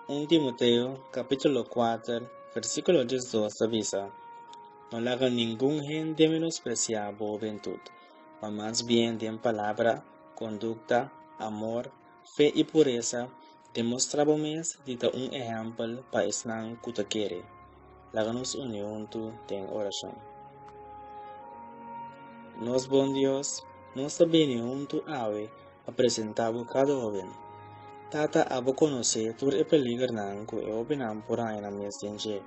1 Timoteo kapítulo 4 versíkulo 12 ta bisa, No laga ningun hende menospresiá bo hubentut, ma mas bien den palabra, kondukta, amor, fe i puresa, demostrá bo mes di ta un ehèmpel pa esnan ku ta kere. Laga nos uni huntu den orashon. Nos bon Dios, nos ta bini huntu awe pa presentá bo kada hóben. Tata, abo konosé tur e peligernan ku e hóbennan por haña nan mes den dje.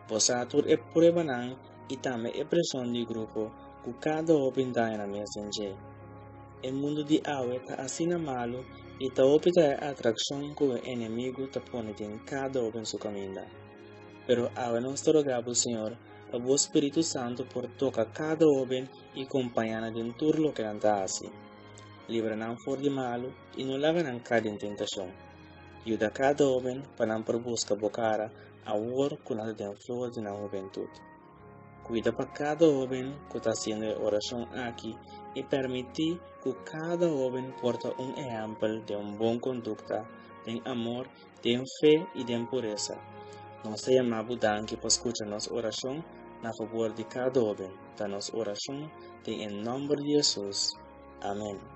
Bo sa tur e pruebanan i tambe e preshon di grupo ku kada hóben ta haña nan mes den dje. E mundu di awe ta asina malu i ta hopi ta e atrakshon ku e enemigu ta pone den kada hóben su kaminda. Pero awe nos ta roga bo, Señor, pa bo Spiritu Santu por toka kada hóben i kompañá nan den tur loke nan ta hasi. Libra nan for di malu i no laga nan kai den tentashon. Yuda kada hóben pa nan por buska bo kara awor ku nan ta den flor di nan hubentut. Kuida pa kada hóben ku ta hasiendo e orashon aki i permití ku kada hóben por ta un ehèmpel den un bon kondukta, den amor, den fe i den puresa. Nos ta yama bo danki pa skucha nos orashon na fabor di kada hóben. Ta nos orashon den e nòmber di Hesus. Amèn.